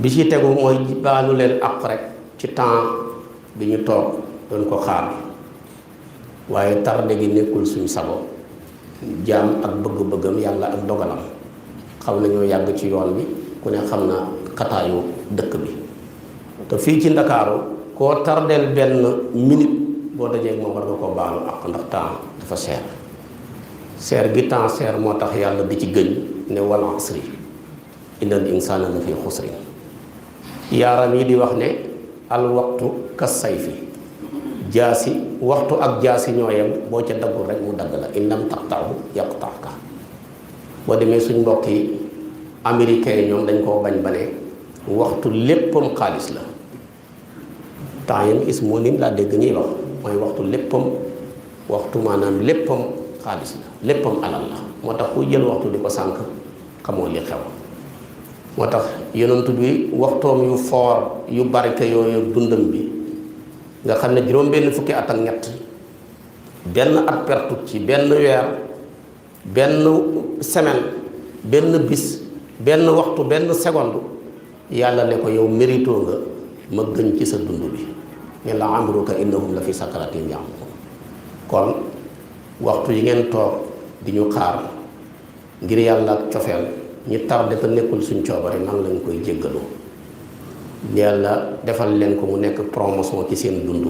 bi ci tegu mooy baalu leen àq rek ci temps bi ñu toog doon ko xaar waaye tarde gi nekkul suñ sago jaam ak bëgg-bëggam yàlla ak dogalam xaw nañoo yàgg ci yoon bi ku ne xam na xataayu dëkk bi te fii ci Ndakaaru koo tardeel benn minute boo dajee moom war nga koo baalu àq ndax temps dafa seer gi temps seer moo tax yàlla di ci gëñ ne wal asri innal insaana la fi xusri yaaram yi di wax ne al waxtu kas sayfi jaasi waxtu ak jaasi ñoo yem boo ca daggul rek mu dagg la in lam taqta'hu yaqta'ka boo demee suñ mbokk yi américains yi ñoom dañ koo bañ ba ne waxtu léppam xaalis la time is money laa dégg ñuy wax mooy waxtu léppam waxtu maanaam léppam xaalis la léppam alal la moo tax ku jël waxtu di ko sànq xamoo li xew moo tax yonent bi waxtoom yu foor yu barke yooyu dundam bi nga xam ne juróom benn fukki at ak ñett benn at pertut ci benn weer benn semaine benn bis benn waxtu benn seconde yàlla ne ko yow mérito nga ma gën ci sa dund bi ne la amruka innahum la fi sakaratin ya'mahuun kon waxtu yi ngeen toog di ñu xaar ngir yàlla ak cofeel ñi tardé te nekkul suñ coobare man lañ koy jéggaloo yàlla defal leen ko mu nekk promotion ci seen dund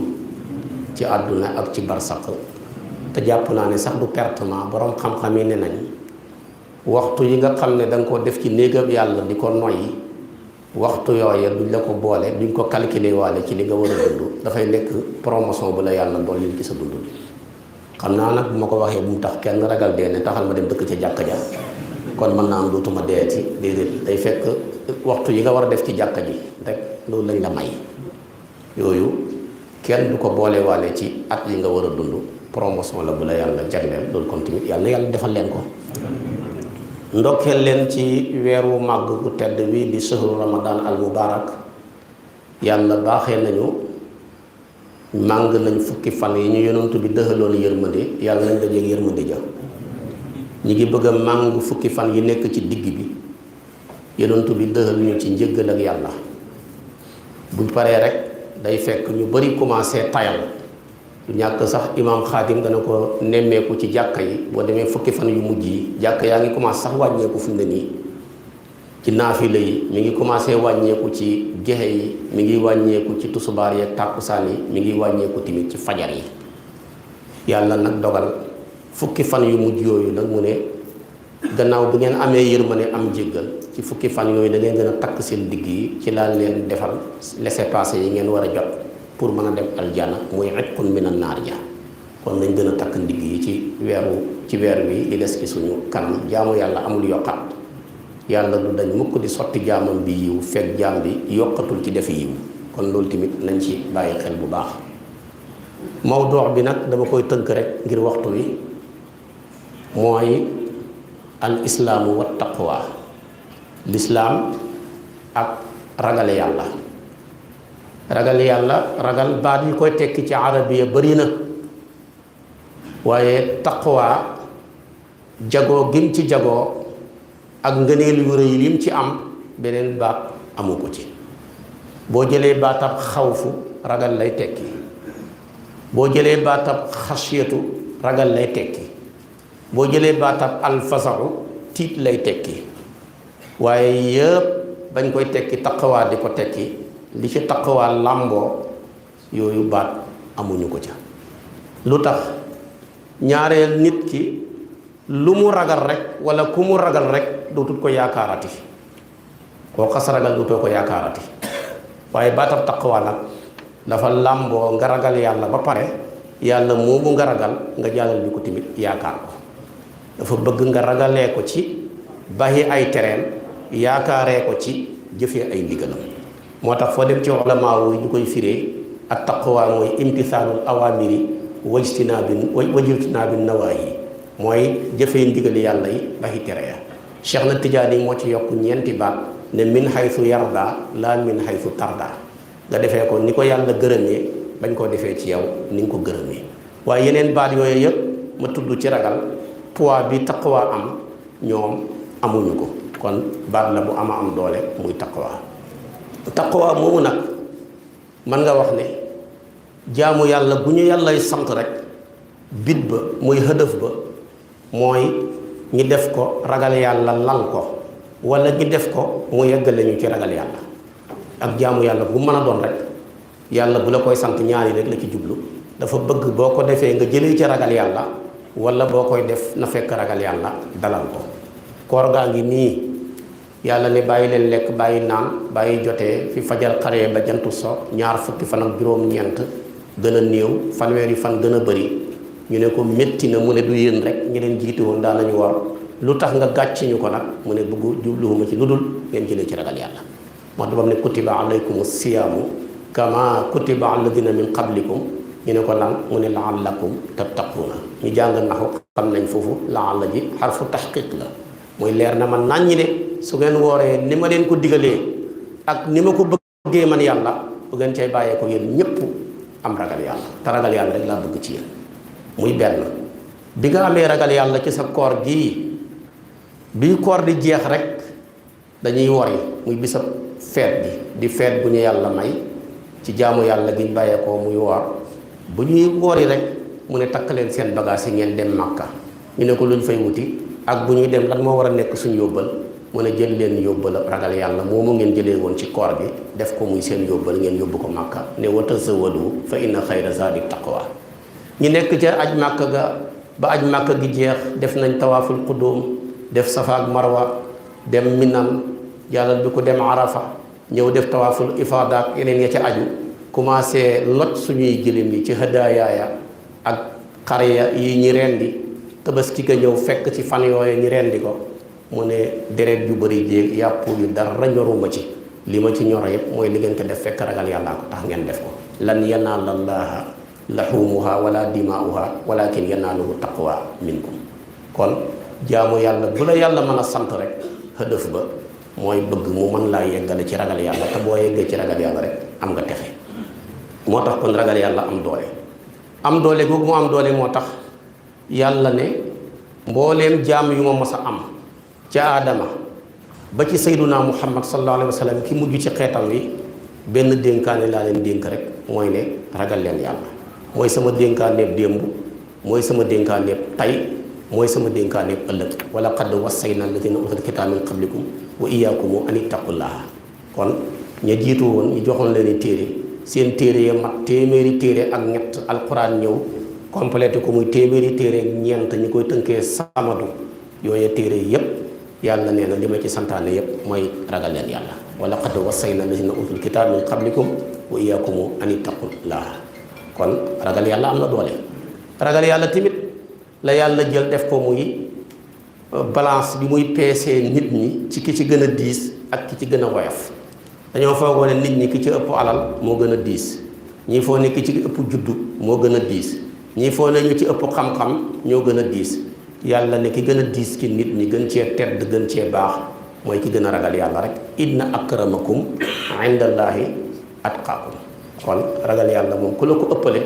ci àdduna ak ci barsaq te jàpp naa ne sax du pertement borom xam-xam yi ne nañ waxtu yi nga xam ne da nga ko def ci néegam yàlla di ko noyyi waxtu yooya duñ la ko boole duñ ko calculer waale ci li nga war a dund dafay nekk promotion bu la yàlla dolli ci sa dund bi xam naa nag bu ma ko waxee bu mu tax kenn ragal dee ne taxal ma dem dëkk ca jàkka ja kon mën naa am dootuma deeti déedéet day fekk waxtu yi nga war a def ci jàkka ji rek loolu lañ la may yooyu kenn du ko boole waale ci at yi nga war a dund promotion la bu la yàlla jagleel loolu kon tamit yàlla defal leen ko ndokkeel leen ci weeru màgg gu tedd wi di sëhru ramadan al mubarak yàlla baaxee nañu màng nañ fukki fan yi ñu yonantu bi dëxaloon yërmande yàlla nañ dajeeg yërmande ja ñi ngi bëgg a màng fukki fan yi nekk ci digg bi yonantu bi dëxal ñu ci njëggal ak yàlla buñ paree rek day fekk ñu bari commencé tayal du ñàkk sax imaam xaadim dana ko nemmeeku ci jàkka yi boo demee fukki fan yu mujj yi jàkka yaa ngi commencé sax wàññeeku fu mu ne nii ci naafila yi mi ngi commencé wàññeeku ci gexe yi mi ngi wàññeeku ci tusubaar yi ak tàkkusaan yi mi ngi wàññeeku tamit ci fajar yi yàlla nag dogal fukki fan yu mujj yooyu nag mu ne gannaaw bu ngeen amee yërmande am jéggal ci fukki fan yooyu da ngeen gën a takk seen digg yi ci laa leen defal laissez-passer yi ngeen war a jot pour mën a dem aljana muy itqun minan naar ja kon nañ gën a takk ndigg yi ci weer wi di des ci suñu kanam jaamu yàlla amul yokkaat yàlla du dañ mukk di sotti jaamam bi yiw fekk jaam bi yokkatul ci def yiw kon loolu tamit nañ ci bàyyi xel bu baax mawduu bi nag dama koy tënk rek ngir waxtu wi mooy al islaamu wa taqwa lislaam ak ragal yàlla ragal baat yi koy tekki ci arabiya bari na waaye taqwa jagoo gim ci jagoo ak ngëneel yu rëy lim ci am beneen baat amu ko ci boo jëlee baatab xawfu ragal lay tekki boo jëlee baatab xasiyatu ragal lay tekki boo jëlee baatab alfasaxu tiit lay tekki waaye yëpp bañ koy tekki taqwa di ko tekki li ci taqwa làmboo yooyu baat amuñu ko ca lu tax ñaareel nit ki lu mu ragal rek wala ku mu ragal rek dootut ko yaakaarati koo xas ragal dootoo ko yaakaarati waaye baatab taqwa nag dafa làmboo nga ragal yàlla ba pare yàlla moomu nga ragal nga jàllal bi ko tamit yaakaar ko dafa bëgg nga ragalee ko ci bàyyi ay tereem yaakaaree ko ci jëfee ay ndigalam moo tax foo dem ci ulamaa yi ñu koy firee at taqwa mooy imtisaalul awaamiri wajtinaabi nawaahi mooy jëfee ndigali yàlla yi bàyyi tere ya Cheikh na Tijaani moo ci yokk ñeenti baat ne min haythu yarda laa min haythu tarda nga defee ko ni ko yàlla gërëmee bañ koo defee ci yow ni nga ko gërëmee waaye yeneen baat yooyu yëpp ma tudd ci ragal poids bi taqwa am ñoom amuñu ko kon baat la bu ama am doole muy taqwa taqwa moomu nag mën nga wax ne jaamu yàlla bu ñu yàllay sant rek bit ba muy hëdëf ba mooy ñi def ko ragal yàlla lal ko wala ñi def ko mu yeggale ñu ci ragal yàlla. ak jaamu yàlla bu mën a doon rek yàlla bu la koy sant ñaari rek la ci jublu dafa bëgg boo ko defee nga jëlee ci ragal yàlla wala boo koy def na fekk ragal yàlla dalal ko. koor gaa ngi nii yàlla ne bàyyi leen lekk bàyyi naan bàyyi jotee fi fajar xaree ba jantu so ñaar fukki fan ak juróom-ñeent gën a néew fanweeri fan gën a bëri ñu ne ko métti na mu ne du yéen rek ñi leen jiitu woon daan nañu war lu tax nga gàcc ñu ko nag mu ne bëggu jubluwuma ci lu dul ngeen jëlee ci ragal yàlla. moo tax ba mu ne kutiba alaykum siyaamu kama kutiba alladina min qablikum ñu ne ko lan mu ne laallakum tattaquuna ñu jàng naxu xam nañ foofu laalla ji xarfu taxqiq la mooy leer na man nañ ñi de su ngeen wooree ni ma leen ko digalee ak ni ma ko bëggee man yàlla bu ngeen cay bàyyee ko yéen ñëpp am ragal yàlla te ragal yàlla rek laa bëgg ci yéen muy benn bi nga amee ragal yàlla ci sa koor gii bi koor di jeex rek dañuy wori muy bisab feet bi di feet bu ñu yàlla may ci jaamu yàlla gi ñu bàyyeekoo muy woor bu ñuy woori rek mu ne takk leen seen bagage yi ngeen dem Màkka ñu ne ko luñ fay wuti ak bu ñuy dem lan moo war a nekk suñu yóbbal mu ne jël leen yóbbal ragal yàlla moomu ngeen jëlee woon ci koor bi def ko muy seen yóbbal ngeen yóbbu ko Màkka ne wa tazawwadu fa inna xayra zaadi taqwa ñu nekk ca aj Màkka ga ba aj Màkka gi jeex def nañ tawaaful qudum def safa ak marwa dem minan jàllal bi ko dem arafa ñëw def tawaaful ifaada ak yeneen ya ca aju commencé lot suñuy gëléem yi ci hadaaya ak xar yi ñi rendi tabaski ga ñëw fekk ci fan yooyu ñi rendi ko mu ne deret yu bëri jéeg yàpp yu dara ñoruma ci li ma ci ñoro yëpp mooy li ngeen ko def fekk ragal yàllaa ko tax ngeen def ko lan yanaala llaaha laxumuha wala dimaauha walakin yanaaluhu taqwa minkum kon jaamu yàlla bu la yàlla mën a sant rek hëdëf ba mooy bëgg mu mën laa yeggale ci ragal yàlla te boo yeggee ci ragal yàlla rek am nga texe moo tax kon ragal yàlla am doole googu mu am doole moo tax yàlla ne mbooleem jaam yu ma mos a am ca aadama ba ci sayduna muhammad sallallahu alayhi wa sallam ki mujj ci xeetam wi benn dénkaane laa leen dénk rek mooy ne ragal leen yàlla mooy sama dénkaaneeb démb mooy sama dénkaaneeb tay mooy sama dénkaaneeb ëllëg wala qad wassayna alladina utul kitaab min qablikum wa iyaakum an ittaqullaha kon ña jiitu woon ñu joxoon leen téere seen téere ya mat téeméeri téere ak ñett alquran ñëw complété ko muy téeméeri téere ak ñeent ñi koy tënkee samadu yooyu téere yépp yàlla nee na li ma ci santaane yépp mooy ragal leen yàlla wala qad wassayna alladina utul kitaab min qablikum wa iyaakum an ittaqullaha kon ragal yàlla am na doole ragal yàlla tamit la yàlla jël def ko muy balance bi muy peesee nit ñi ci ki ci gën a diis ak ki ci gën a woyof dañoo foogoo ne nit ñi ki ci ëpp alal moo gën a diis ñii foo ne ki ci ëpp juddu moo gën a diis ñii foo ne ñu ci ëpp xam-xam ñoo gën a diis yàlla ne ki gën a diis ci nit ñi gën cee tedd gën cee baax mooy ki gën a ragal yàlla rek inna akramakum indallaahi atqaakum kon ragal yàlla moom ku la ko ëppale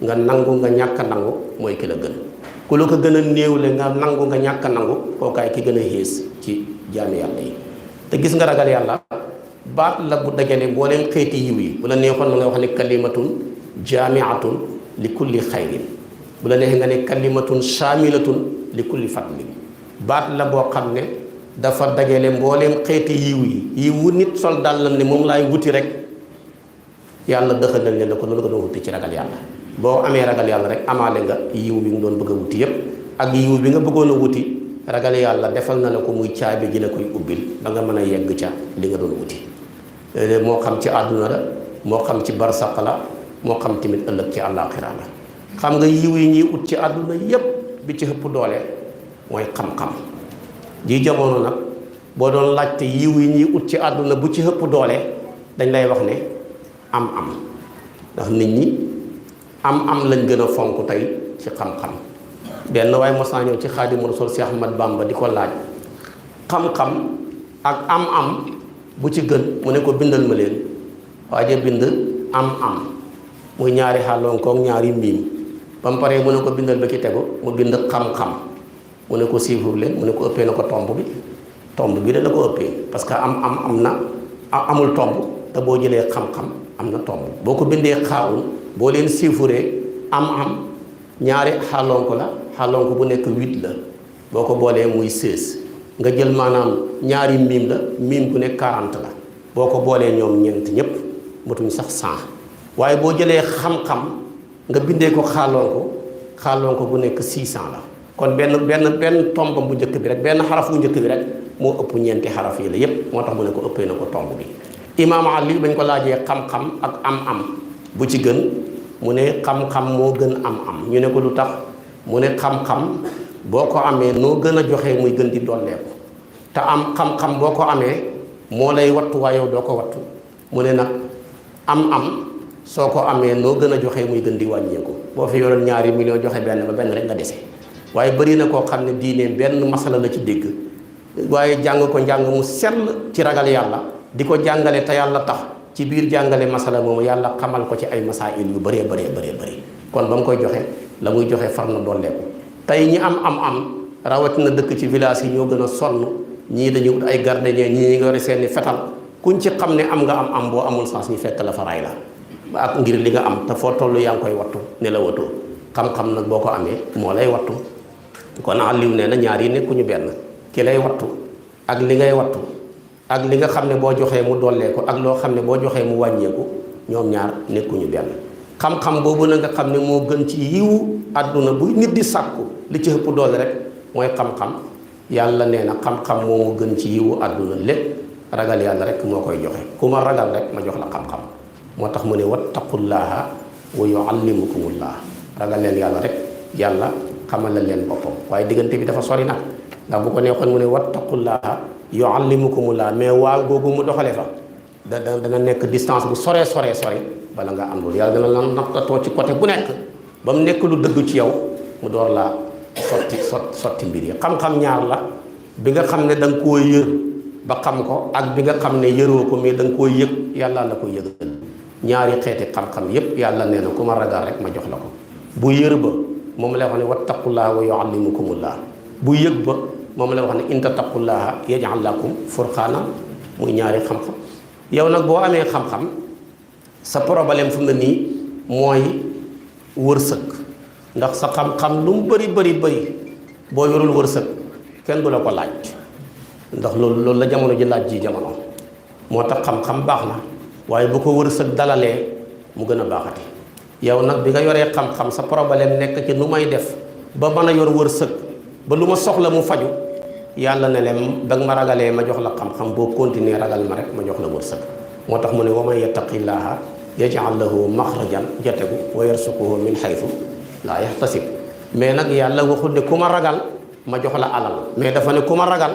nga nangu nga ñàkk a nangu mooy ki la gën ku la ko gën a néewle nga nangu nga ñàkk a nangu kookaay ki gën a xées ci jaami yàlla yi te gis nga ragal yàlla baat la bu dajale mbooleem xeeti yiw yi bu la neexoon na nga wax ne kalimatun jaamiatun li kulli xayrin bu la neexee nga ne kalimatun shaamilatun li kulli fadlin baat la boo xam ne dafa dajale mbooleem xeeti yiw yi yiwu nit sol dàllam ne moom laay wuti rek yàlla dëxalal ne la ko loolu nga doon wuti ci ragal yàlla boo amee ragal yàlla rek amaale nga yiw bi nga doon bëgg a wuti yépp ak yiw bi nga bëggoon a wuti ragal yàlla defal na la ko muy caabi ji la koy ubbil ba nga mën a yegg ca li nga doon wuti moo xam ci àdduna la moo xam ci barsaq la moo xam tamit ëllëg ci àllaaxira la xam nga yiw yi ñuy ut ci àdduna yépp bi ci ëpp doole mooy xam-xam ji jamono nag boo doon laajte yiw yi ñuy ut ci àdduna bu ci ëpp doole dañ lay wax ne am-am ndax nit ñi am lañ gën a fonk tey ci xam-xam benn waaye mos naa ñëw ci Xaadimu Rasuul Seex Ahmad Bamba di ko laaj xam-xam ak am bu ci gën mu ne ko bindal ma leen waaye bind am muy ñaari xàlloon koog ñaari mbiim ba mu paree mu ne ko bindal ba ki tegu mu bind xam-xam mu ne ko siifur leen mu ne ko ëppee na ko tomb bi de la ko ëppee parce que am na amul tomb te boo jëlee xam-xam am na tomb boo ko bindee xaawun boo leen siifuree am ñaari xaalonko la xaalonko bu nekk 8 la boo ko boolee muy 16 nga jël maanaam ñaari miim la miim bu nekk 40 la boo ko boolee ñoom ñeent ñépp mutuñ sax 100 waaye boo jëlee xam-xam nga bindee ko xaalonko bu nekk 600 la kon benn tomb bu njëkk bi rek benn xaraf bu njëkk bi rek moo ëpp ñeenti xaraf yi la yépp moo tax mu ne ko ëppee na ko tomb bi imaam Ali bañ ko laajee xam-xam ak am bu ci gën mu ne xam-xam moo gën am ñu ne ko lu tax mu ne xam-xam boo ko amee noo gën a joxe muy gën di dolleeku te am xam-xam boo ko amee moo lay wattu waaye yow doo ko wattu mu ne nag am soo ko amee noo gën a joxe muy gën di wàññeeku boo fi yoroon ñaari million joxe benn rek nga dese waaye bëri na koo xam ne diine benn masala la ci dégg waaye jàng ko njàng mu sell ci ragal yàlla di ko jàngale te yàlla tax ci biir jàngale masala moomu yàlla xamal ko ci ay masail yu bëree kon ba mu koy joxe la muy joxe far na dolleeku tey ñi am rawatina dëkk ci village yi ñoo gën a sonn ñii dañuy ut ay gardien ñii nga yore seeni fetal kuñ ci xam ne am nga am boo amul sens ñu fekk la fa ray la ak ngir li nga am te foo toll yaa ngi koy wattu ne la watoo xam-xam nag boo ko amee moo lay wattu kon Aliou nee na ñaar yi nekkuñu benn ki lay wattu ak li ngay wattu ak li nga xam ne boo joxee mu dolleeku ak loo xam ne boo joxee mu wàññeeku ñoom ñaar nekkuñu benn xam-xam boobu na nga xam ne moo gën ci yiwu àdduna bu nit di sàkku li ci ëpp doole rek mooy xam-xam yàlla nee na xam-xam moo gën ci yiwu àdduna lépp ragal yàlla rek moo koy joxe ku ma ragal rek ma jox la xam-xam moo tax mu ne wattaqullaaha wa yuallimukumullah ragal leen yàlla rek yàlla xamal leen boppam waaye diggante bi dafa sori nag ndax bu ko neexoon mu ne wattaqullaaha yuallimukumullah mais waaw googu mu doxale fa dana nekk distance bu sore bala nga am loolu yàlla dana la nattatoo ci côté bu nekk ba mu nekk lu dëgg ci yow mu door laa sotti mbir yi xam-xam ñaar la bi nga xam ne da nga koo yër ba xam ko ak bi nga xam ne yëroo ko mais da nga koo yëg yàlla la ko yëgal ñaari xeeti xam-xam yépp yàlla nee na ku ma ragal rek ma jox la ko bu yër ba moom lay wax ne wattaqullaaha wa yuallimukumullah bu yëg ba moom lay wax ne in tattaqullaaha yaj'al lakum furqaana muy ñaari xam-xam yow nag boo amee xam-xam sa problème fu mu ne nii mooy wërsëg ndax sa xam-xam lu mu bëri boo yorul wërsëg kenn du la ko laaj ndax loolu la jamono ji laaj ji jamono moo tax xam-xam baax na waaye bu ko wërsëg dalalee mu gën a baaxati yow nag bi nga yoree xam-xam sa problème nekk ci nu may def ba mën a yor wërsëg ba lu ma soxla mu faju yàlla ne leen da nga ma ragalee ma jox la xam-xam boo continuer ragal ma rek ma jox la wërsëg moo tax mu ne wa man yattaqillaaha yaj'al lahu maxrajan jotegu wa yarsuquhu min haythu laa yahtasib mais nag yàlla waxul ne ku ma ragal ma jox la alal mais dafa ne ku ma ragal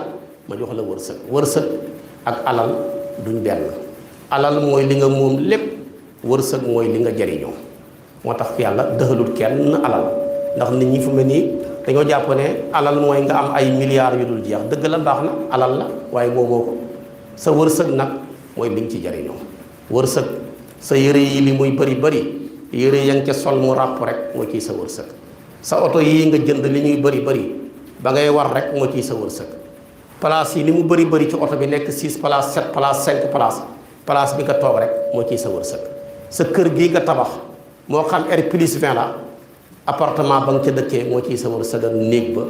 ma jox la wërsëg ak alal duñ benn alal mooy li nga moom lépp wërsëg mooy li nga jariñoo moo tax yàlla dëxalul kenn alal ndax nit ñi fu mel nii dañoo jàpp ne alal mooy nga am ay milliards yu dul jeex dëgg la baax na alal la waaye moomoo ko sa wërsëg nag mooy li nga ci jariñoo wërsëg sa yëre yi li muy bëri yëre ya nga ca sol mu ràpp rek moo ciy sa wërsëg sa oto yii nga jënd li ñuy bëri ba ngay war rek moo ciy sa wërsëg place yi li mu bëri ci oto bi nekk 6 place 7 place 5 place bi nga toog rek moo ciy sa wërsëg sa kër gii nga tabax moo xam R+20 la appartement ba nga ca dëkkee moo ciy sa wërsëg ak néeg ba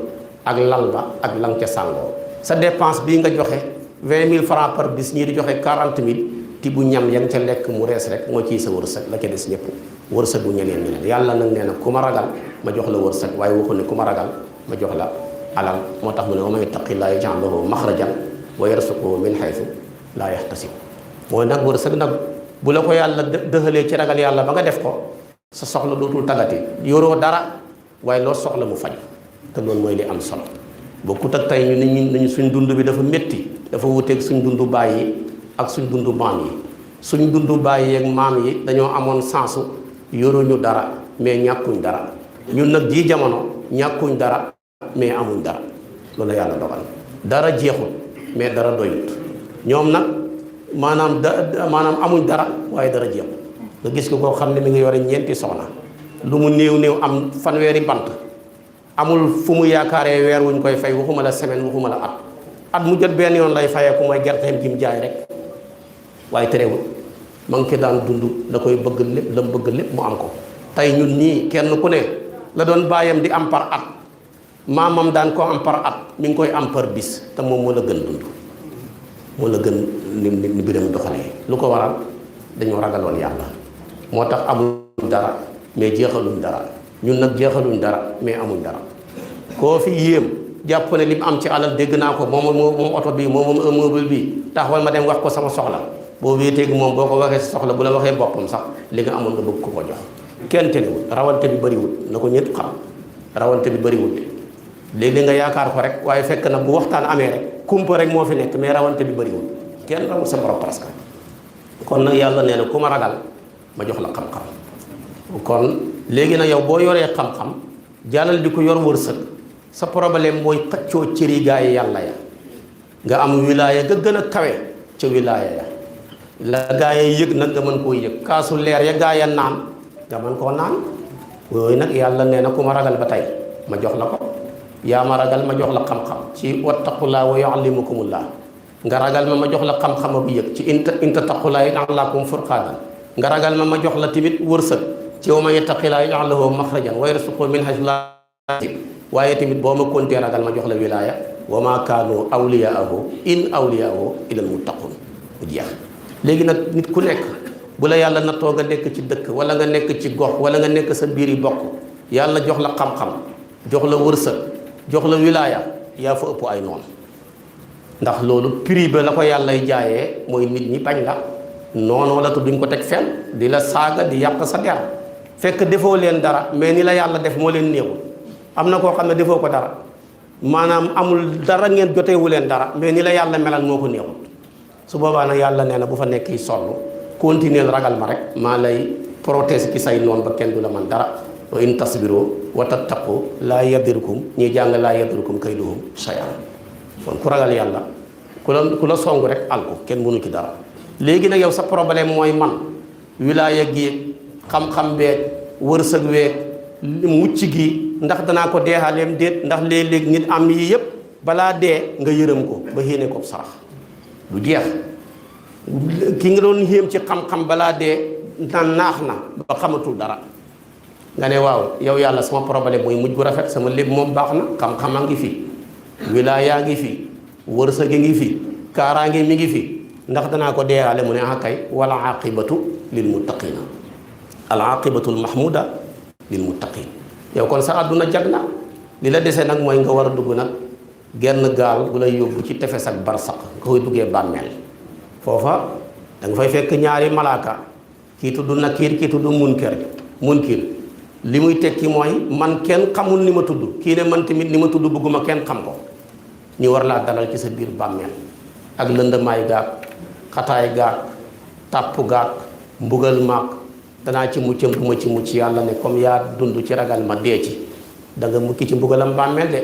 ak lal ba ak la nga ca sàngoo sa dépense bii nga joxe 20 000 francs par bis ñii di joxe 40 000 ti bu ñam ya nga ca lekk mu rees rek moo ciy sa wërsëg la ca des ñëpp wërsëg bu ñeneen yàlla nag nee na ku ma ragal ma jox la wërsëg waaye waxu ne ku ma ragal ma jox la alal moo tax mu ne wa man yattaqillaaha yaj'al lahu maxrajan wa yarzuqhu min haythu laa yahtasib mooy nag wërsëg nag bu la ko yàlla dëxalee ci ragal yàlla ba nga def ko sa soxla dootul tagati yoroo dara waaye loo soxla mu faj te loolu mooy li am solo bokkut ak tey ñu nañu suñ dund bi dafa métti dafa wuteeg suñ dundu baay yi ak suñ dundu maam yi suñ dundu baay yi ak maam yi dañoo amoon sensu yoruñu dara mais ñàkkuñ dara ñun nag jii jamono ñàkkuñ dara mais amuñ dara loolu la yàlla dogal dara jeexul mais dara doyut ñoom nag maanaam amuñ dara waaye dara jeexul nga gis ko koo xam ne mi ngi yore ñeenti soxna lu mu néew am fanweeri bant amul fu mu yaakaaree weer wuñ koy fay waxuma la semaine waxuma la at mu jot benn yoon lay fayee ku mooy gerteem ji mu jaay rek waaye terewul ma ngi ci daan dund da koy bëgg lépp la mu bëgg lépp mu am ko tey ñun ñii kenn ku ne la doon bàyyam di am par at maamam daan ko am par at mi ngi koy am par bis te moom moo la gën dund moo la gën ni biram doxalee lu ko waral dañoo ragaloon yàlla moo tax amul dara mais jeexaluñ dara ñun nag jeexaluñ dara mais amuñ dara koo fi yéem jàpp ne li mu am ci alal dégg naa ko moom oto bii moom immeuble bi taxawal ma dem wax ko sama soxla boo wéeteegi moom boo ko waxee sa soxla bu la waxee boppam sax li nga amoon nga bëgg ko jox kenn tenewul rawante bi bëriwul na ko ñëpp xam rawante bi bëriwul léegi nga yaakaar ko rek waaye fekk na bu waxtaan amee rek kumpa rek moo fi nekk mais rawante bi bëriwul kenn rawul sa borom presque kon nag yàlla nee na ku ma ragal ma jox la xam-xam kon léegi nag yow boo yoree xam-xam jàllal di ko yor wërsëg sa problème mooy xëccoo cëri gaa yi yàlla ya nga am wilaaya ga gën a kawe ca wilaaya ya la gaa yi yëg nag nga mën koo yëg kaasu leer ya gaa ya naan nga mën koo naan yooyu nag yàlla nee na ku ma ragal ba tey ma jox la ko yaa ma ragal ma jox la xam-xam ci wattaqullaa wa yuallimukumullaa nga ragal ma jox la xam-xam bu yëg ci inta taqulaa yaj'al lakum furqaanan nga ragal ma jox la tamit wërsëg ci wa man yattaqillaaha yaj'al lahu maxrajan wa yarzuqhu min haysu laa yahtasib waaye tamit boo ma kontee ragal ma jox la wilaaya wa maa kaanu awliyaahu in awliyaahu illal muttaquun bu jeex léegi nag nit ku nekk bu la yàlla nattoo nga nekk ci dëkk wala nga nekk ci gox wala nga nekk sa biir yi bokk yàlla jox la xam-xam jox la wërsëg jox la wilaaya yaa fa ëpp ay noonu ndax loolu prix ba la ko yàllay jaayee mooy nit ñi bañ la noonu wala te duñ ko teg fenn di la saaga di yàq sa der fekk defoo leen dara mais ni la yàlla def moo leen néewul am na koo xam ne defoo ko dara maanaam amul dara ngeen joteewu leen dara mais ni la yàlla melal moo ko néewul su boobaa nag yàlla nee na bu fa nekk yi sonn continuer ragal ma rek maa lay protéger ci say noonu ba kenn du la man dara wa in tasbiru wa tattaqu laa yadirkum ñuy jàng laa yadirkum kayduhum shay'an kon ku ragal yàlla ku la song rek alku kenn mënu ci dara léegi nag yow sa problème mooy man wilaaya gi xam-xam beeg wërsëg weeg mucc gi ndax danaa ko deexaleem déet ndax léeg-léeg nit am yi yëpp balaa dee nga yërëm ko ba yéene ko sarax du jeex ki nga doon yéem ci xam-xam balaa dee naax na ba xamatul dara nga ne waaw yow yàlla sama problème mooy mujj gu rafet sama lépp moom baax na xam-xam a ngi fi wilaayaa ngi fi wërsëg ngi fi kaaraange mi ngi fi ndax danaa ko deeyaale mu ne ah kay wala aqibatu lil muttaqina al aqibatul mahmuda lil muttaqin yow kon sa àdduna jag na li la dese nag mooy nga war a dugg nag genn gaal bu lay yóbbu ci tefes ak barsaq nga koy duggee bàmmeel foofa da nga fay fekk ñaari malaaka kii tudd nakiir kii tudd munkir li muy tekki mooy man kenn xamul ni ma tudd kii ne man tamit ni ma tudd bëgguma kenn xam ko ñu war laa dalal ci sa biir bàmmeel ak lëndamaay gaag xataay gaag tàpp gaag mbugal maag danaa ci muccam bu ma ci mucc yàlla ne comme yaa dund ci ragal ma dee ci da nga mukki ci mbugalam bàmmeel de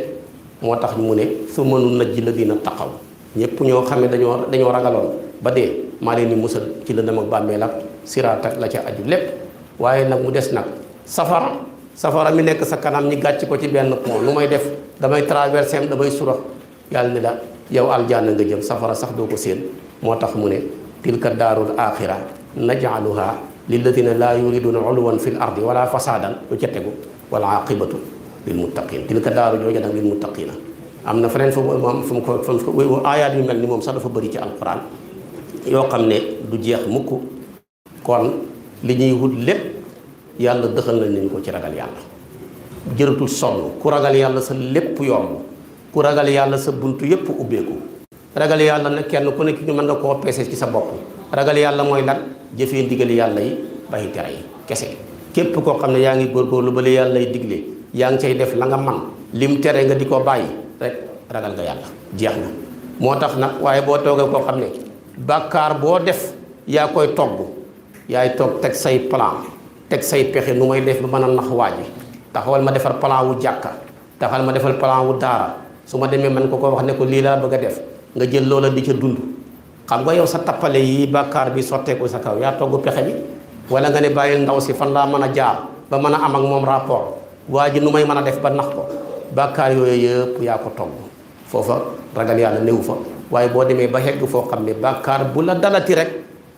moo tax mu ne su mënu najji la dina taxaw ñëpp ñoo xam ne dañoo ragaloon ba dee maa leen di musal ci lëndam ak bàmmeel ak siraat ak la ca aju lépp waaye nag mu des nag safara mi nekk sa kanam ñi gàcc ko ci benn pont lu may def damay traversé am damay surax yàlla ne la yow aljanna nga jëm safara sax doo ko séen moo tax mu ne tilka daarul axira naj'aluha lilladina laa yuriduna uluwan fil ardi wala fasadan lu ca tegu wal aqibatu lil muttaqin tilka daaru jooju nag lil muttaqina am na feneen fu mu ko aayaat yu mel ni moom sax dafa bëri ci alquran yoo xam ne du jeex mukk kon li ñuy wut lépp yàlla dëxal na nañ ko ci ragal yàlla jëratul sonn ku ragal yàlla sa lépp yomb ku ragal yàlla sa buntu yépp ubbeeku ragal yàlla nag kenn ku nekk ñu mën nga koo peese ci sa bopp ragal yàlla mooy lan jëfee ndigali yàlla yi bàyyi tere yi kese képp koo xam ne yaa ngi góorgóorlu ba la yàlla yi digle yaa ngi cay def la nga man lim tere nga di ko bàyyi rek ragal nga yàlla jeex na moo tax nag waaye boo toogee koo xam ne bàkkaar boo def yaa koy togg yaay toog teg say plan teg say pexe nu may def ba mën a nax waa ji taxawal ma defar plan wu jàkka taxawal ma defal plan wu daara su ma demee man ko wax ne ko lii laa bëgg a def nga jël loola di ca dund xam nga yow sa tappale yi bàkkaar bi sotteeku sa kaw yaa togg pexe bi wala nga ne bàyyil ndaw si fan laa mën a jaar ba mën a am ak moom rapport waa ji nu may mën a def ba nax ko bàkkaar yooyu yëpp yaa ko togg foofa ragal yàlla néew fa waaye boo demee ba xegg foo xam ne bàkkaar bu la dalati rek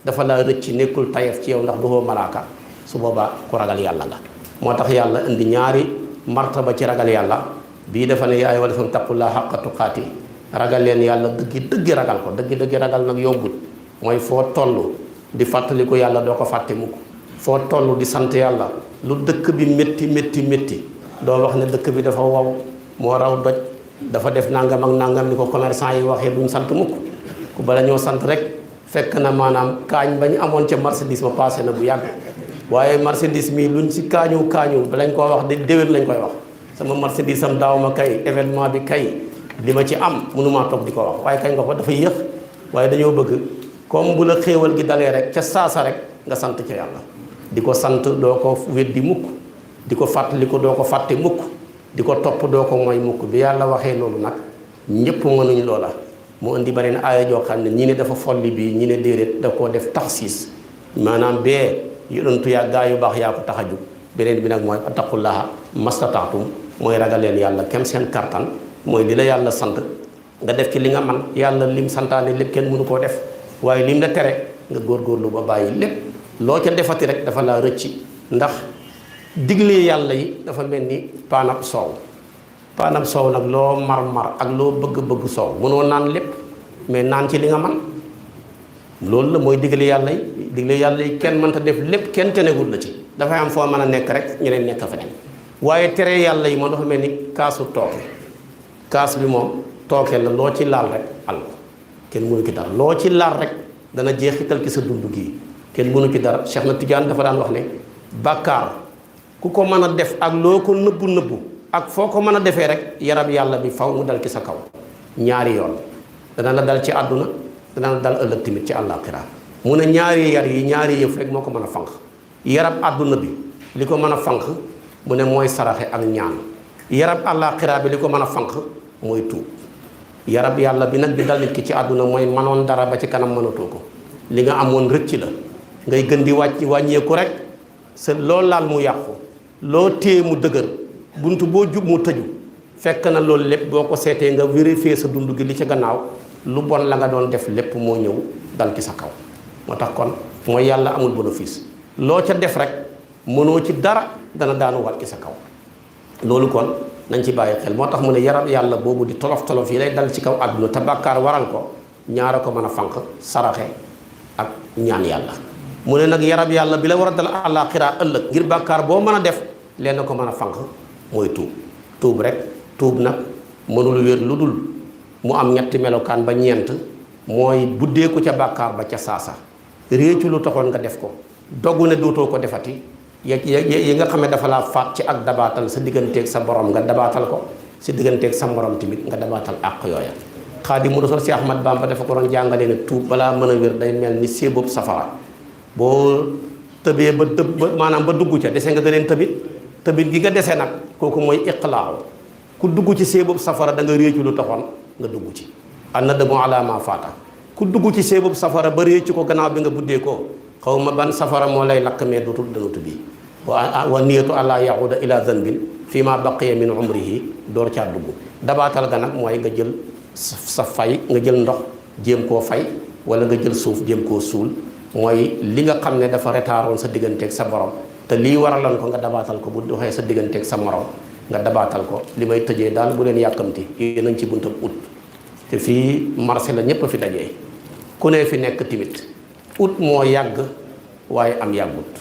dafa la rëcc nekkul tayef ci yow ndax du malaaka su boobaa ku ragal yàlla nga moo tax yàlla indi ñaari martaba ci ragal yàlla bii dafa ne yaa ayyuhal lazina taqullaaha haqqa tuqaati ragal leen yàlla dëggi ragal ko dëggi ragal nag yombut mooy foo toll di fàttaliku yàlla doo ko fàtte mukk foo toll di sant yàlla lu dëkk bi métti doo wax ne dëkk bi dafa wow moo raw doj dafa def nangam ak nangam ni ko commerçant yi waxee duñ sant mukk ku bala ñoo sant rek fekk na maanaam kaañ ba ñu amoon ca marchandise ba passé na bu yàgg waaye marchandise mi luñ si kaañu lañ koo wax de déwén lañ koy wax sama marchandise am daaw ma kay événement bi kay li ma ci am mënumaa toog di ko wax waaye kañ nga ko dafa yéex waaye dañoo bëgg comme bu la xéewal gi dalee rek ca saasa rek nga sant ca yàlla di ko sant doo ko weddi mukk di ko fàttaliku doo ko fàtte mukk di ko topp doo ko mooy mukk bi yàlla waxee loolu nag ñëpp mënuñ loola mu indi beneen aaya joo xam ne ñi ne dafa folli bii ñi ne déedéet da koo def taxsiis maanaam bee yonentu yaa gaa yu baax yaa ko tax a jug beneen bi nag mooy attaqullaaha mastataatum mooy ragal leen yàlla kem seen kartan mooy li la yàlla sant nga def ci li nga man yàlla lim santaane lépp kenn mënu koo def waaye lim la tere nga góorgóorlu ba bàyyi lépp loo ca defati rek dafa laa rëcc ndax digle yàlla yi dafa mel ni paanab soow nag loo mar ak loo bëgg soow mënoo naan lépp mais naan ci li nga man loolu la mooy digle yàlla yi kenn mënta def lépp kenn tenegul la ci dafay am foo mën a nekk rek ñeneen nekk feneen waaye tere yàlla yi moom dafa mel ni kaasu tooke kaas bi moom tooke la loo ci laal rek al kenn mënu ci dara loo ci laal rek dana jeexital ci sa dund gii kenn mënu ci dara Cheikh na Tidiane dafa daan wax ne bàkkaar ku ko mën a def ak loo ko nëbbu ak foo ko mën a defee rek yarab yàlla bi faw mu dal ci sa kaw ñaari yoon dana la dal ci àdduna dana la dal ëllëg tamit ci àllaaxira mu ne ñaari yëf rek moo ko mën a fanq yarab àdduna bi li ko mën a fanq mu ne mooy saraxe ak ñaan yarab àllaaxira bi li ko mën a fanq mooy tuub yarab yàlla bi nag bi dal nit ki ci àdduna mooy manoon dara ba ci kanam mënatoo ko li nga amoon rëcc la ngay gën di wàññeeku rek sa loo laal mu yàqu loo téye mu dëgër bunt boo jub mu tëju fekk na loolu lépp boo ko seetee nga vérifier sa dund gi li ci gannaaw lu bon la nga doon def lépp moo ñëw dal ci sa kaw moo tax kon mooy yàlla amul bénéfice loo ca def rek mënoo ci dara dana daanu wat ci sa kaw loolu kon nañ ci bàyyi xel moo tax mu ne yarab yàlla boobu di tolof yi lay dal ci kaw àdduna te bàkkaar waral ko ñaara ko mën a fanq saraxe ak ñaan yàlla mu ne nag yarab yàlla bi la war a dal àllaaxira ëllëg ngir bàkkaar boo mën a def leen ko mën a fanq mooy tuub rek tuub nag mënul wér lu dul mu am ñetti melokaan ba ñeent mooy buddeeku ca bàkkaar ba ca saasa réccu lu taxoon nga def ko doggu ne dootoo ko defati yi nga xam ne dafa laa faat ci ak dabaatal sa digganteeg sa borom nga dabaatal ko si digganteeg sa morom tamit nga dabaatal àq yooya Xaadimu Rasuul si Ahmad Bamba dafa ko doon jàngale ne tuub balaa mën a wér day mel ni séeboob safara boo tëbee ba maanaam ba dugg ca dese nga da leen tëbit gi nga dese nag kooku mooy iqlaaw ku dugg ci séeboob safara da nga réccu lu taxoon nga dugg ci an-nadamu alaa maa faata ku dugg ci séeboob safara ba réccu ko gannaaw bi nga buddee ko xaw ma ban safara moo lay lakk mais dootul danutu bii wa niyatu àllaa yahuda ila zanbin fii ma baqiya min umrihi door caa dugg dabaatal ga nag mooy nga jël sa fay nga jël ndox jéem koo fay wala nga jël suuf jéem koo suul mooy li nga xam ne dafa retaaroon sa digganteeg sa borom te lii waraloon ko nga dabaatal ko bu doxee sa digganteeg sa morom nga dabaatal ko li may tëjee daal bu leen yàkkamti yéen a ngi ci buntam ut te fii marché la ñépp a fi dajee ku ne fi nekk timit ut moo yàgg waaye am yàggut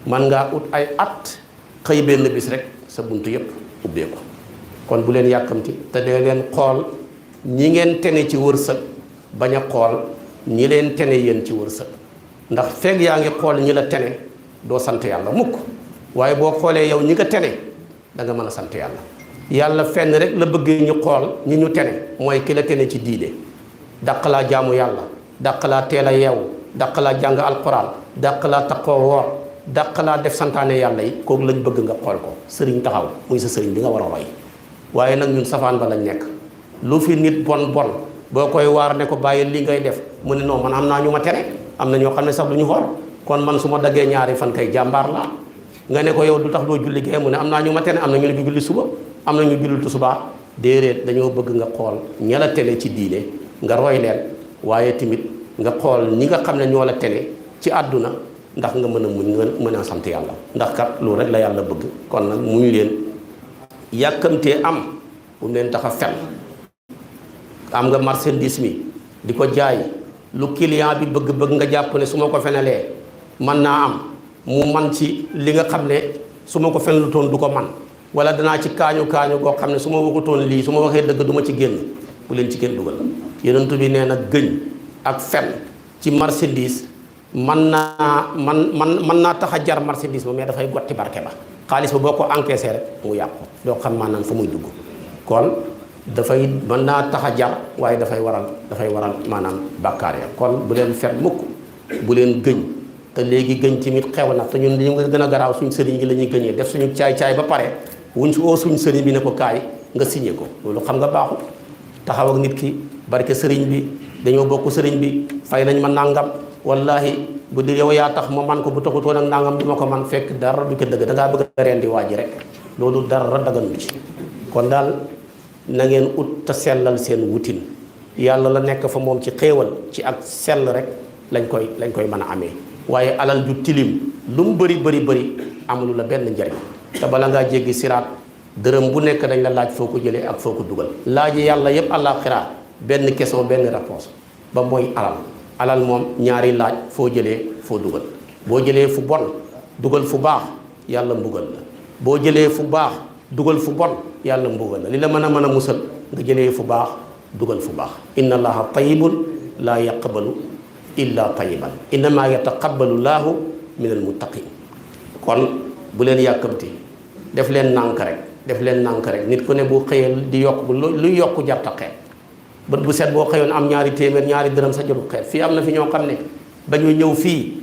man ngaa ut ay at xëy benn bis rek sa bunt yépp ubbee ko kon bu leen yàkkamti te dee leen xool ñi ngeen tene ci wërsëg bañ a xool ñi leen tene yéen ci wërsëg ndax fekk yaa ngi xool ñi la tene doo sant yàlla mukk waaye boo xoolee yow ñi nga tene da nga mën a sant yàlla fenn rek la bëggee ñu xool ñi ñu tene mooy ki la tene ci diine dàq laa jaamu yàlla dàq laa teel a yeewu dàq laa jàng alquran dàq laa taqoo woor dàq laa def santaane yàlla yi kooku lañ bëgg nga xool ko sëriñ taxaw muy sa sëriñ bi nga war a roy waaye nag ñun safaan ba lañ nekk lu fi nit bon boo koy waar ne ko bàyyi li ngay def mu ne non man am naa ñu ma tere am na ñoo xam ne sax du ñu xool kon man su ma daggee ñaari fan kay jàmbaar laa nga ne ko yow du tax doo julli gee mu ne am naa ñu ma tere am na ñu ne du julli suba am na ñu julli tisbaar déedéet dañoo bëgg nga xool ña la tene ci diine nga roy leen waaye tamit nga xool ñi nga xam ne ñoo la tene ci àdduna ndax nga mën a muñ nga mën a sant yàlla ndax kat loolu rek la yàlla bëgg. kon nag muñ leen yàkkamtee am bu leen tax a fen am nga marchandise mi di ko jaay lu client bi bëgg-bëgg nga jàpp ne su ma ko fenalee mën naa am mu man ci li nga xam ne su ma ko fenlu toon du ko man wala danaa ci kaañu goo xam ne su ma waxutoon lii su ma waxee dëgg du ma ci génn bu leen ci kenn dugal. yonent bi nee na gëñ ak fen ci marchandise mën naa tax a jar marchandise ba mais dafay gotti barke ba xaalis ba boo ko encaissé rek mu yàqu doo xam maanaam fa muy dugg. kon dafay mën naa tax a jar waaye dafay waral maanaam bàkkaar ya. kon bu leen fen mukk bu leen gëñ te léegi gëñ ci mit xew na te ñun li ñu gën a garaaw suñ sëriñ gi la ñuy gëñee def suñu caay-caay ba pare wuñ suñ sëriñ bi ne ko kaay nga signé ko loolu xam nga baaxul. taxaw ak nit ki barke sëriñ bi dañoo bokk sëriñ bi fay nañ ma nangam wallahi bu di yow yaa tax ma man ko bu taxutoon ak nangam du ma ko man fekk dara du ko dëgg da ngaa bëgg a rendi waa ji rek loolu dara daganu ci. kon daal na ngeen ut te sellal seen wutin yàlla la nekk fa moom ci xéewal ci ak sell rek lañ koy mën a amee waaye alal ju tilim lu mu bëri amulu la benn njariñ te bala ngaa jéggi siraat dërëm bu nekk dañ la laaj foo ko jëlee ak foo ko dugal. laaj yàlla yépp àllaaxira benn question benn réponse ba mooy alal moom ñaari laaj foo jëlee foo dugal. boo jëlee fu bon dugal fu baax yàlla mbugal la boo jëlee fu baax dugal fu bon yàlla mbugal la li la mën a musal nga jëlee fu baax dugal fu baax. inna allaha tayyibun laa yaqbalu illa tayyiban innama yataqabbalu llaahu minal muttaqin. kon bu leen yàkkamti def leen nànk rek nit ku ne bu xëyee di yokk luy yokk jarta xeet bët bu set boo xëyoon am ñaari téeméer ñaari dërëm sa jëru xeet. fii am na fi ñoo xam ne dañuy ñëw fii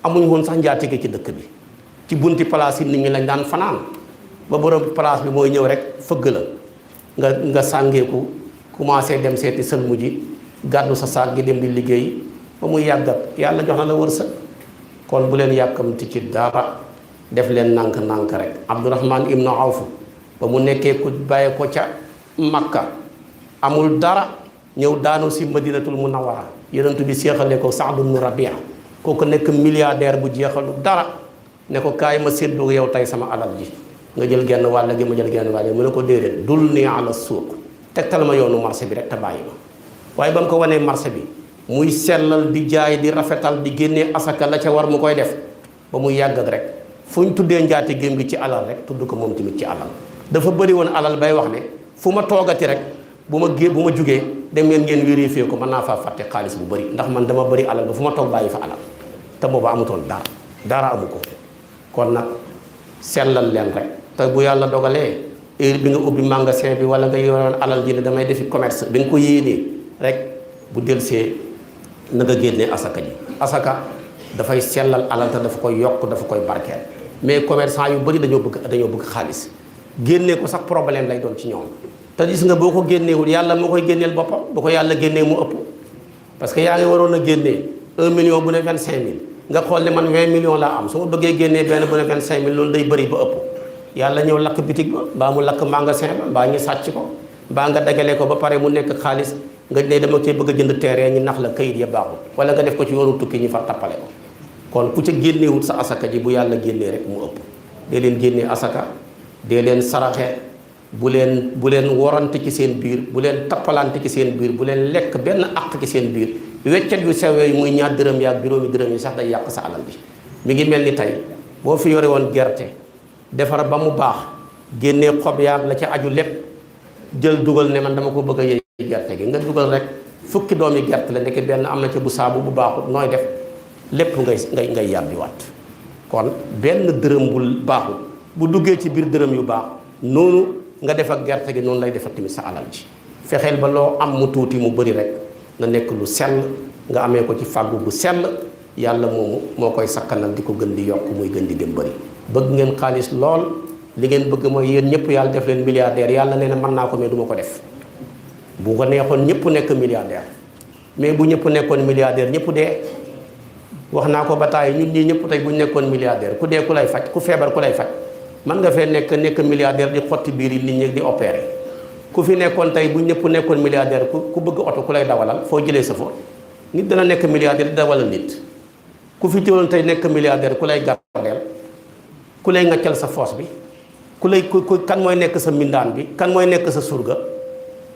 amuñ woon sax njaatige ci dëkk bi ci bunti place yi nit ñi lañ daan fanaan ba borom place bi mooy ñëw rek fëgg la nga sàngeeku commencé dem seeti sëlmu ji gàddu sa saak gi dem di liggéey ba muy yàggat yàlla jox na la wërsëg. kon bu leen yàkkamti ci dara def leen nànk rek. Abdurahman ibnu Awf ba mu nekkee ku bàyyee ko ca Makka amul dara ñëw daanu si Madinatul Munawwara yonent bi seexale ko Saad ibnu Rabia kooku nekk milliardaire bu jeexalu dara ne ko kaay ma séddoo yow tey sama alal ji nga jël genn wàll gi ma jël genn wàll gi mu ne ko déedéet dul nii ala suuq tegtal ma yoonu marché bi rek te bàyyi ma. waaye ba mu ko wanee marché bi muy sellal di jaay di rafetal di génnee asaka la ca war mu koy def ba muy yàgg rek fu ñu tuddee njaati gém gi ci alal rek tudd ko moom tamit ci alal. dafa bëri woon alal bay wax ne fu ma toogati rek bu ma jugee dem ngeen vérifier ko mën naa faa fàtte xaalis bu bëri ndax man dama bëri alal ba fu ma toog bàyyi fa alal te booba amutoon dara amu ko. kon nag sellal leen rek te bu yàlla dogalee heure bi nga ubbi magasin bi wala nga yoroon alal ji ne damay defi commerce bi nga ko yéenee rek bu delsee na nga génnee asaka ji. asaka dafay sellal alal te dafa koy yokk dafa koy barkeel mais commerçant yu bëri dañoo bëgg xaalis génnee ko sax problème lay doon ci ñoom. te gis nga boo ko génneewul yàlla moo koy génneel boppam bu ko yàlla génnee mu ëpp parce que yaa ngi waroon a génnee 1 million bu ne 25000 nga xool ne man 20 millions laa am su ma bëggee génnee benn bu ne 25000 loolu day bëri ba ëpp yàlla ñëw lakk bitig ba mbaa mu lakk magasin ba mbaa ñu sàcc ko mbaa nga dagale ko ba pare mu nekk xaalis nga ne dama cee bëgg a jënd terrain ñi nax la kayit ya baaxul wala nga def ko ci yoonu tukki ñi fa tappale ko. kon ku ca génneewut sa asaka ji bu yàlla génnee rek mu ëpp dee leen génnee asaka dee leen saraxe bu leen worante ci seen biir bu leen tappalante ci seen biir bu leen lekk benn àq ci seen biir weccet yu sewee muy ñaar dërëm yaak juróomi dërëm yi sax day yàq sa alal bi. mi ngi mel ni tey boo fi yore woon gerte defar ba mu baax génnee xob yaak la ca aju lépp jël dugal ne man dama ko bëgg a yëy gerte gi nga dugal rek fukki doomi gerte la ndeke benn am na ca bu saabu bu baaxut nooy def lépp ngay yàbbiwaat. kon benn dërëm bu baaxut bu duggee ci biir dërëm yu baax noonu nga def ak gerte gi noonu lay defar tamit sa alal ji. fexeel ba loo am mu tuuti mu bëri rek na nekk lu sell nga amee ko ci fàggu bu sell yàlla moomu moo koy sakkanal di ko gën di yokk muy gën di dem bëri. bëgg ngeen xaalis lool li ngeen bëgg mooy yéen ñëpp yàlla def leen milliardaire yàlla nee na mën naa ko mais du ma ko def. bu ko neexoon ñëpp nekk milliardaire mais bu ñëpp nekkoon milliardaire ñëpp dee. wax naa ko ba taay ñun ñii ñëpp tey bu ñu nekkoon milliardaire ku dee ku lay faj ku feebar ku lay faj man nga fee nekk milliardaire di xotti biir yi nit ñi di opérer ku fi nekkoon tey bu ñëpp nekkoon milliardaire ku bëgg oto ku lay dawalal foo jëlee sa fo nit dana nekk milliardaire da wala nit ku fi teewoon tey nekk milliardaire ku lay gardeel ku lay ngaccal sa foos bi ku lay kan mooy nekk sa mbindaan bi kan mooy nekk sa surga.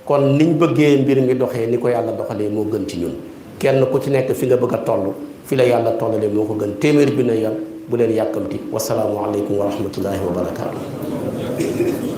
kon niñ bëggee mbir mi doxee ni ko yàlla doxalee moo gën ci ñun kenn ku ci nekk fi nga bëgg a toll fi la yàlla tollalee moo ko gën téeméer bi na yoon bu leen yàkkamti wasalaamu aleykum wa rahmatullahi wa barakaatu.